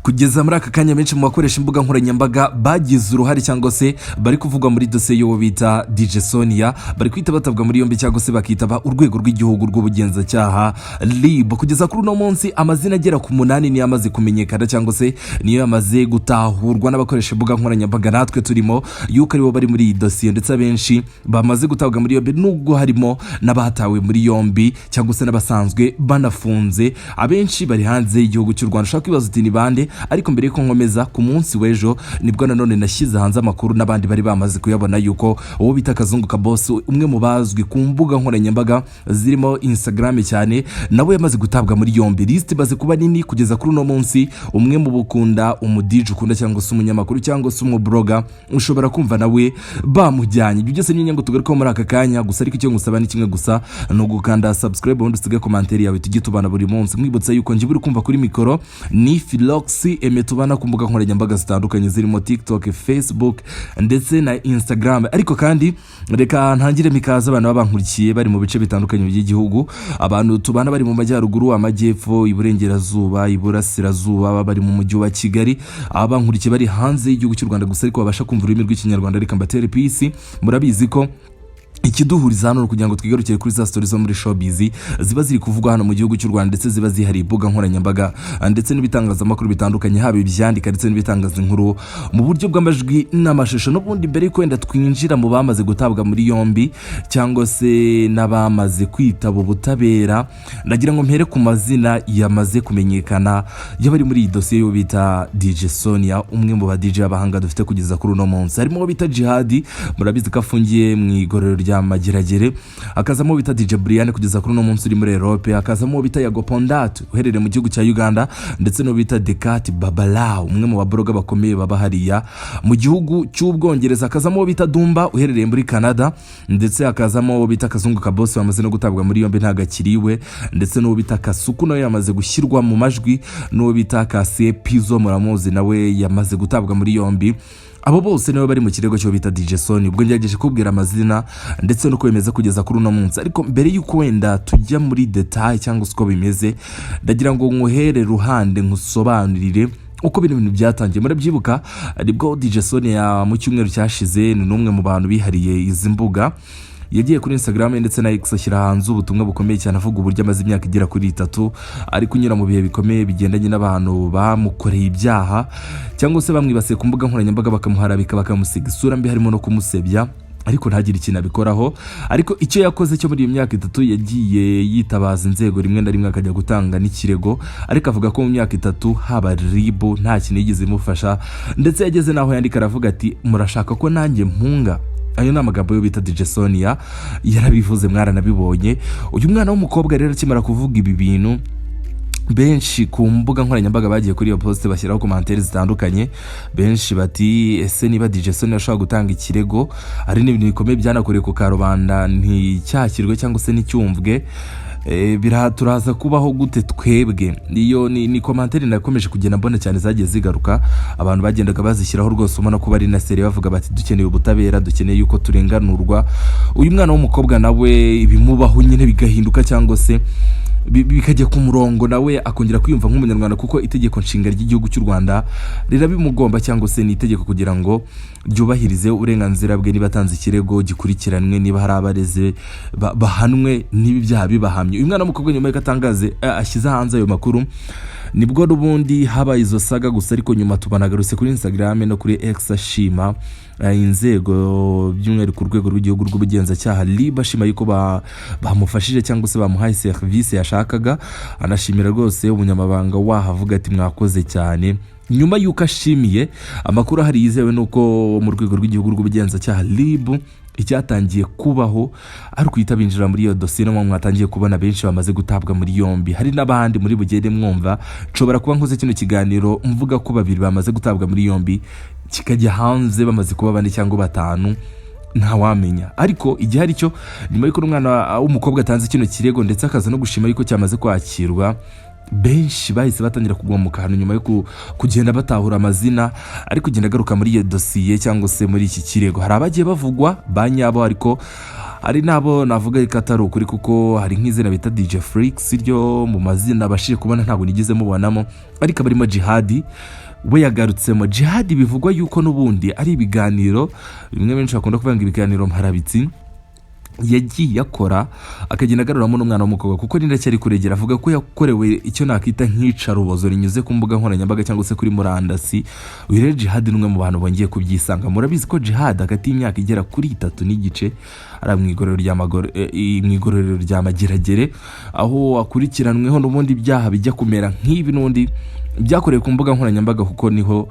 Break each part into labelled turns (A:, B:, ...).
A: Kugeza muri aka kanya, benshi mu bakoresha imbuga nkoranyambaga bagize uruhare cyangwa se bari kuvugwa muri dosiye y'uwo bita DJ Sonia bari kwita batabwa muri yombi cyangwa se bakitaba Urwego rw'Igihugu rw'Ubugenzacyaha, RIB. Kugeza kuri uno munsi, amazina agera ku munani niyo amaze kumenyekana cyangwa se niyo yamaze gutahurwa n'abakoresha imbuga nkoranyambaga, natwe turimo, yuko aribo bari muri iyi dosiye, ndetse abenshi bamaze gutabwa muri yombi, nubwo harimo n'abatawe muri yombi cyangwa se n'abasanzwe banafunze. Abenshi bari hanze y'igihugu cy'u Rwanda. Ushobora kwibaza uti: "Ni bande?" Ariko mbere yuko nkomeza, ku munsi w'ejo nibwo nanone nashyize hanze amakuru, n'abandi bari bamaze kuyabona, yuko uwo bita Kazungu Kabosi, umwe mu bazwi ku mbuga nkoranyambaga zirimo Instagram cyane, nawe yamaze gutabwa muri yombi. Lisiti imaze kuba nini kugeza kuri uno munsi. Umwe mu bukunda umu DJ ukunda cyangwa se umunyamakuru cyangwa se umu blogger, ushobora kumva nawe bamujyanye. Ibyo byose ni ngo tugarukeho muri aka kanya gusa, ariko icyo ngusaba ni kimwe gusa, ni ugukanda subscribe, ubundi usige commentaire yawe, tujye tubana buri munsi. Mwibutsa yuko njye uri kumva kuri mikoro ni Philox Eme, tubana ku mbuga nkoranyambaga zitandukanye zirimo TikTok, Facebook ndetse na Instagram. Ariko kandi reka ntangire mikaze abantu baba bankurikiye bari mu bice bitandukanye by'igihugu, abantu tubana bari mu majyaruguru, amajyepfo, iburengerazuba, iburasirazuba, baba bari mu Mujyi wa Kigali, abankurikiye bari hanze y'igihugu cy'u Rwanda gusa ariko babasha kumva ururimi rw'Ikinyarwanda, reka mbatere peace. Murabizi ko ikiduhuriza hano ni ukugira ngo twigarukire kuri za story zo muri showbiz ziba ziri kuvugwa hano mu gihugu cy'u Rwanda, ndetse ziba zihariye imbuga nkoranyambaga ndetse n'ibitangazamakuru bitandukanye, haba ibyandika ndetse n'ibitangaza inkuru mu buryo bw'amajwi n'amashusho. N'ubundi mbere y'uko wenda twinjira mu bamaze gutabwa muri yombi cyangwa se n'abamaze kwitaba ubutabera, ndagira ngo mpere ku mazina yamaze kumenyekana y'abari muri iyi dosiye y'uwo bita DJ Sonia, umwe mu ba DJ b'abahanga dufite kugeza kuri uno munsi. Harimo uwo bita Jihadi, murabizi ko afungiye mu igororero rya Mageragere, hakazamo uwo bita DJ Brian, kugeza kuri uno munsi uri muri Europe, hakazamo uwo bita Yago Pondat uherereye mu gihugu cya Uganda, ndetse n'uwo bita Decat Babalao, umwe mu ba blogger bakomeye baba hariya mu gihugu cy'Ubwongereza, hakazamo uwo bita Dumba uherereye muri Canada, ndetse hakazamo uwo bita Kazungu Kabosi wamaze no gutabwa muri yombi, ntabwo akiriwe, ndetse n'uwo bita Kasuku nawe yamaze gushyirwa mu majwi, n'uwo bita Kasiye Pizo, muramuzi, nawe yamaze gutabwa muri yombi. Abo bose nibo bari mu kirego cyo bita DJ Sony. Ubwo ngerageje kubwira amazina ndetse no bimeze kugeza kuri uno munsi. Ariko mbere y'uko wenda tujya muri détails cyangwa se uko bimeze, ndagira ngo nkuhere ruhande nkusobanurire uko bino bintu byatangiye. Murabyibuka, nibwo DJ Sonia mu cyumweru cyashize, ni n'umwe mu bantu bihariye izi mbuga, yagiye kuri Instagram ndetse na X ashyira hanze ubutumwa bukomeye cyane, avuga uburyo amaze imyaka igera kuri 3 ari kunyura mu bihe bikomeye bigendanye n'abantu bamukoreye ibyaha cyangwa se bamwibasiye ku mbuga nkoranyambaga, bakamuharabika, bakamusiga isura mbi, harimo no kumusebya, ariko ntagire ikintu abikoraho. Ariko icyo yakoze cyo muri iyo myaka 3, yagiye yitabaza inzego rimwe na rimwe, akajya gutanga n'ikirego, ariko avuga ko mu myaka 3 haba RIB nta kintu yigeze imufasha, ndetse yageze n'aho yandika aravuga ati: "Murashaka ko nanjye mpunga?" Ayo ni amagambo yo bita DJ Sonia, yarabivuze, mwaranabibonye. Uyu mwana w'umukobwa rero akimara kuvuga ibi bintu, benshi ku mbuga nkoranyambaga bagiye kuri iyo post bashyiraho commentaires zitandukanye. Benshi bati: "Ese niba DJ Sonia ashobora gutanga ikirego, ari n'ibintu bikomeye byanakorewe ku karubanda, nticyakirwe cyangwa se nticyumvwe, turaza kubaho gute twebwe?" Iyo ni commentaire nakomeje kugenda mbona cyane, zagiye zigaruka, abantu bagendaga bazishyiraho rwose, ubona ko bari na sérieux, bavuga bati: "Dukeneye ubutabera, dukeneye yuko turenganurwa." Uyu mwana w'umukobwa nawe ibimubaho nyine bigahinduka cyangwa se bikajya ku murongo, nawe akongera kwiyumva nk'Umunyarwanda, kuko itegeko nshinga ry'igihugu cy'u Rwanda rirabimugomba cyangwa se ni itegeko kugira ngo ryubahirize uburenganzira bwe. Niba atanze ikirego, gikurikiranwe, niba hari abareze bahanwe, niba ibyaha bibahamye. Uyu mwana w'umukobwa nyuma y'uko atangaze, ashyize hanze ayo makuru, nibwo n'ubundi habaye izo saga gusa, ariko nyuma tubanagarutse kuri Instagram no kuri X ashima inzego, by'umwihariko Urwego rw'Igihugu rw'Ubugenzacyaha, RIB, ashima yuko bamufashije cyangwa se bamuhaye serivisi yashakaga, anashimira rwose umunyamabanga waho, avuga ati: "Mwakoze cyane." Nyuma y'uko ashimiye, amakuru ahari yizewe ni uko mu Rwego rw'Igihugu rw'Ubugenzacyaha, RIB, icyatangiye kubaho ari ukuhita binjira muri iyo dosiye, no mwatangiye kubona benshi bamaze gutabwa muri yombi. Hari n'abandi muri bugende mwumva. Nshobora kuba nkoze kino kiganiro mvuga ko babiri bamaze gutabwa muri yombi, kikajya hanze bamaze kuba bane cyangwa batanu, ntawamenya. Ariko igihari cyo, nyuma y'uko umwana w'umukobwa atanze kino kirego ndetse akaza no gushima yuko cyamaze kwakirwa, benshi bahise batangira kugwa mu kantu nyuma yo kugenda batahura amazina ari kugenda agaruka muri iyo dosiye cyangwa se muri iki kirego. Hari abagiye bavugwa ba nyabo, ariko Hari n'abo navuga ko atari ukuri, kuko hari nk'izina bita DJ Flix, ryo mu mazina abashije kubona ntabwo nigeze mubonamo, ariko abarimo Jihadi we yagarutsemo. Jihadi bivugwa yuko n'ubundi ari ibiganiro bimwe benshi bakunda kuvuga ngo ibiganiro mparabitsi yagiye akora, akagenda agaruramo n'umwana w'umukobwa, kuko ni ndacyari kuregera avuga ko yakorewe icyo nakita nk'icarubozo rinyuze ku mbuga nkoranyambaga cyangwa se kuri murandasi. Uyu rero Jihad ni umwe mu bantu bongeye kubyisanga. Murabizi ko Jihad hagati y'imyaka igera kuri 3 n'igice ari mu igororero rya mu igororero rya Mageragere, aho akurikiranweho n'ubundi ibyaha bijya kumera nk'ibi n'ubundi byakorewe ku mbuga nkoranyambaga, kuko niho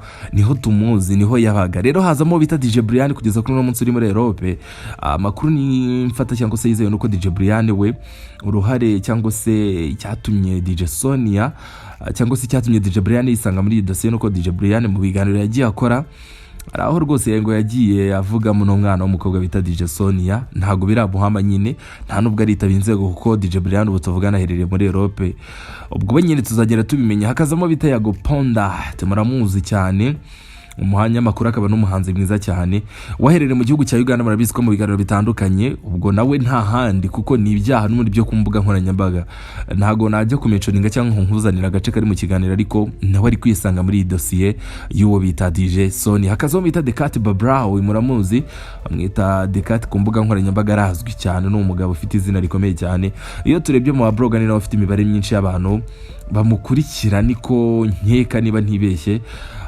A: tumuzi, niho yabaga. Rero hazamo bita DJ Brian, kugeza kuri uno munsi uri muri Europe. Amakuru ni mfata cyangwa se yizewe nuko DJ Brian we uruhare cyangwa se icyatumye DJ Sonia cyangwa se icyatumye DJ Brian yisanga muri iyi dosiye, nuko DJ Brian mu biganiro yagiye akora hari aho rwose ngo yagiye avugamo n'umwana w'umukobwa bita DJ Sonia. Ntabwo biramuhama nyine, nta nubwo aritaba inzego, kuko DJ Brian ubu tuvugana aherereye muri Europe. Ubwo we nyine tuzagenda tubimenya. Hakazamo bita Yago Ponda, muramuzi cyane, umunyamakuru akaba n'umuhanzi mwiza cyane waherereye mu gihugu cya Uganda. Murabizi ko mu biganiro bitandukanye, ubwo nawe nta handi, kuko ni ibyaha n'ubundi byo ku mbuga nkoranyambaga. Ntabwo najya kumentioninga cyangwa ngo nkuzanire agace kari mu kiganiro, ariko nawe ari kwisanga muri iyi dosiye y'uwo bita DJ Sony. Hakazaho bita Decat Babraw, muramuzi, bamwita Decat ku mbuga nkoranyambaga, arazwi cyane, ni umugabo ufite izina rikomeye cyane. Iyo turebye mu babloga, ni nawe ufite imibare myinshi y'abantu bamukurikira, niko nkeka niba ntibeshye.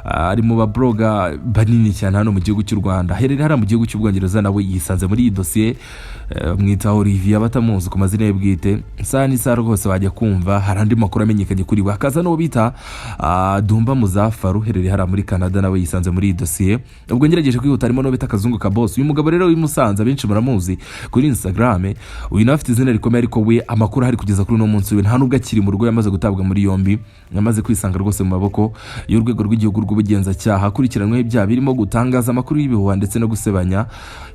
A: Ari mu babloga banini cyane hano mu gihugu cy'u Rwanda. Aherereye hariya mu gihugu cy'Ubwongereza, nawe yisanze muri iyi dosiye. Bamwita Olivier, batamuzi ku mazina ye bwite. Isaha n'isaha rwose wajya kumva hari andi makuru amenyekanye kuri we. Hakaza n'uwo bita Dumba Muzafaru, uherereye hariya muri Canada, nawe yisanze muri iyi dosiye. Ubwo ngerageje kwihuta, harimo n'uwo bita Kazungu Kabosi. Uyu mugabo rero w'i Musanze, abenshi muramuzi kuri Instagram. Uyu nawe afite izina rikomeye, ariko we amakuru ahari kugeza kuri uno munsi, we nta nubwo akiri mu rugo, yamaze gutabwa muri yombi, yamaze kwisanga rwose mu maboko y'Urwego rw'Igihugu rw'Ubugenzacyaha, akurikiranyweho ibyaha birimo gutangaza amakuru y'ibihuha ndetse no gusebanya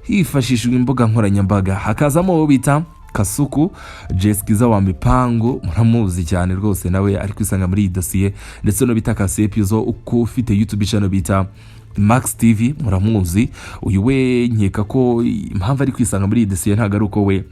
A: hifashishijwe imbuga nkoranyambaga. Hakazamo uwo bita Kasuku Jesikiza wa Mipango, muramuzi cyane rwose, nawe ari kwisanga muri iyi dosiye, ndetse no bita Kasepizo, uko ufite YouTube channel bita Max TV, muramuzi. Uyu we nkeka ko impamvu ari kwisanga muri iyi dosiye ntabwo ari uko we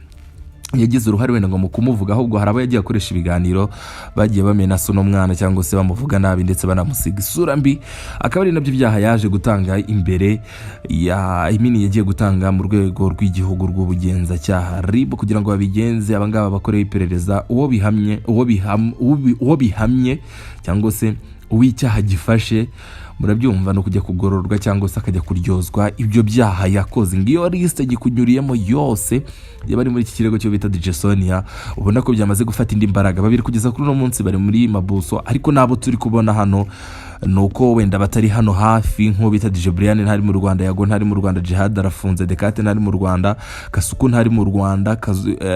A: yagize uruhare wenda ngo mu kumuvuga, ahubwo hari abo yagiye akoresha ibiganiro bagiye bamena se uno mwana cyangwa se bamuvuga nabi ndetse banamusiga isura mbi, akaba ari nabyo byaha yaje gutanga imbere ya imini, yagiye gutanga mu Rwego rw'Igihugu rw'Ubugenzacyaha, RIB, kugira ngo babigenze. Abangaba bakorewe iperereza, uwo bihamye, uwo bihamye cyangwa se uw'icyaha gifashe, murabyumva, no kujya kugororwa cyangwa se akajya kuryozwa ibyo byaha yakoze. Ngiyo lisite gikunyuriyemo yose yaba ari muri iki kirego cyo bita DJ Sonia. Ubona ko byamaze gufata indi mbaraga. Babiri kugeza kuri uno munsi bari muri mabuso, ariko n'abo turi kubona hano ni uko wenda batari hano hafi, nk'uwo bita DJ Brian ntari mu Rwanda, Yago ntari mu Rwanda, Jihad arafunze, Dekate ntari mu Rwanda, Kasuku ntari mu Rwanda,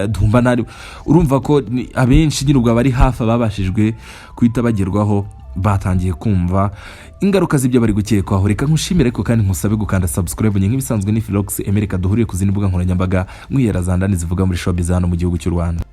A: Dumba ntari. Urumva ko abenshi nyine ubwo abari hafi ababashijwe guhita bagerwaho batangiye kumva ingaruka z'ibyo bari gukekwaho. Reka nkushimire, ariko kandi nkusabe gukanda subscribe. Nk'ibisanzwe ni Philox Emerika, duhuriye ku zindi mbuga nkoranyambaga mwihera zandani zivuga muri showbiz hano mu gihugu cy'u Rwanda.